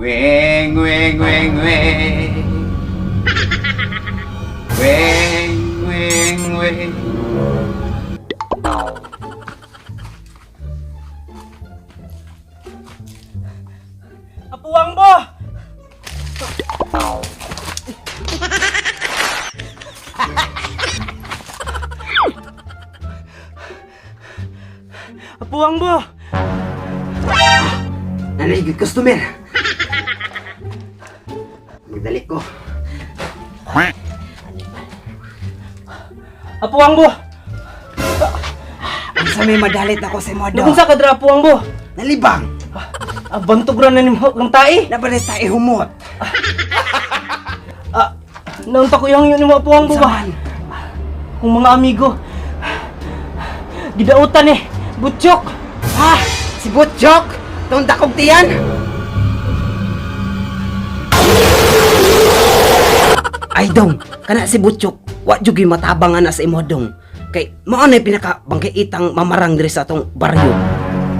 Weng, weng, weng, weng. Weng, weng, weng. Apuang bo! Apuang bo! Nanay, good customer. Magdali ko. Apuang bo! Unsa may madalit ako sa imo dong? Nagunsa ka dira, apuang bo? Nalibang. Ah, bantog ra na nimo kang tai. Nabalit tayo humot. Ah, naunta ko yung yun nimo, apuang bo ba? Saman. Kung mga amigo. Gidautan eh. Butchok. Ha? Si Butchok? Tong dakog tiyan? Ay dong, kana si Butchok, wa jugi matabang ana sa imo dong. Kay mao na pinaka bangkaitang mamarang diri sa atong baryo.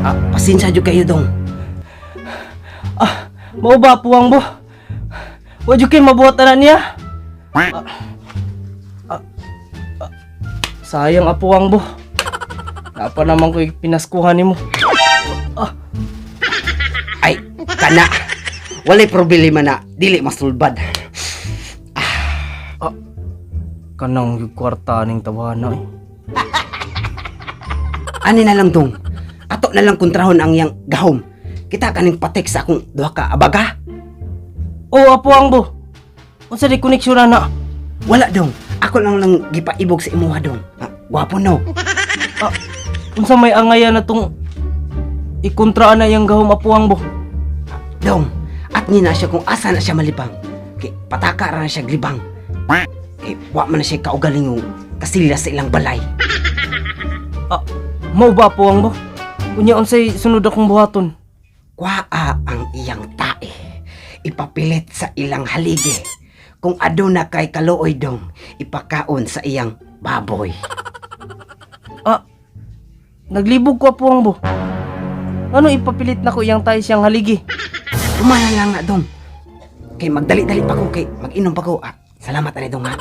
Ah, pasensya jud kayo dong. Ah, mao ba, apuang bo? Wa jud kay mabuhat ana niya. Ah, ah, ah, sayang, apuang bo. Napa naman ko pinaskuhan nimo. Ay, kana. Walay problema na dili masulbad. Kanang yung kwarta ning tawana eh. Ani na lang dong. Ato na lang kontrahon ang iyang gahom. Kita kaning patek sa akong duha ka abaga. Oh, apuang bo. Unsa di koneksyon na? Wala dong. Ako lang lang gipaibog sa imuha dong. Ah, gwapo no. Ah, unsa may angayan na tong ikontra na yang gahom, apuang bo? Dong, at ni na siya kung asa na siya malibang. Kay pataka ra na siya glibang. Kay wa man na siya kaugalingong kasilya sa ilang balay. Ah, mao ba, apuang bo? Unya unsay sunod akong buhaton? Kwaa ang iyang tae. Ipapilit sa ilang haligi. Kung aduna kay kaluoy dong, ipakaon sa iyang baboy. Ah, naglibog ko, apuang bo. Ano ipapilit na ko iyang tayo siyang haligi? Umana lang na dong. Kay magdali-dali pa ko, kay mag-inom pa ko. Ah, salamat ani dong ha.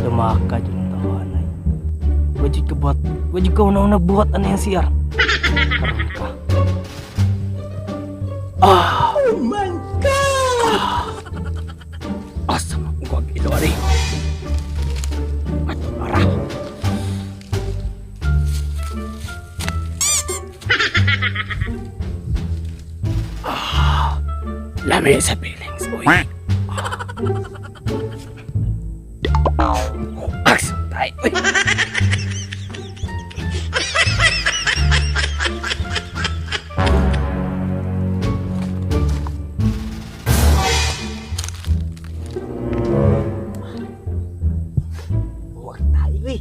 Lumaka dyan ang tawanay. Wajid ka buhat. Wajid ka una-una buhat ano yung CR. Karoon ka. Ah! Oh my God! Ah! Asa makuwag ito, ari. At ara. Ah! Lami sa feelings, uy. Aks, tayo. Uy. Huwag tayo eh.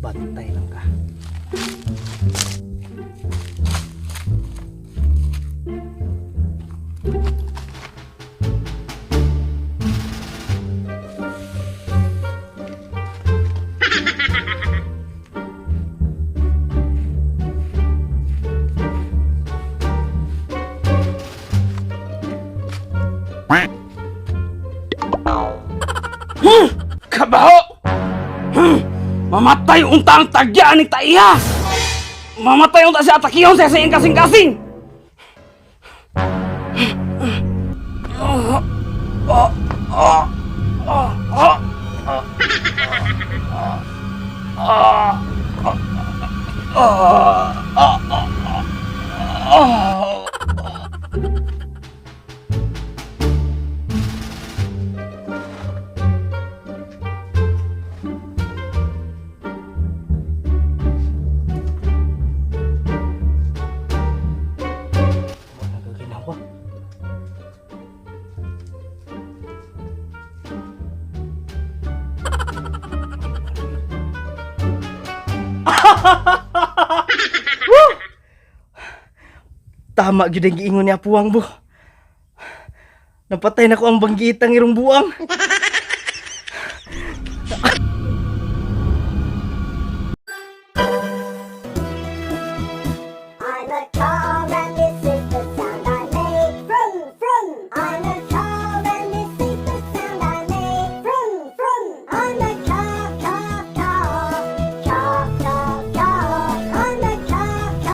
Bantay lang ka. Kabaho! Mamatay unta ang tagya ni taiha! Mamatay unta si atakiyon sa siyang kasing-kasing! Tama gyud ang giingon ni Apuang bo. Napatay na ko ang banggiitang irong buang.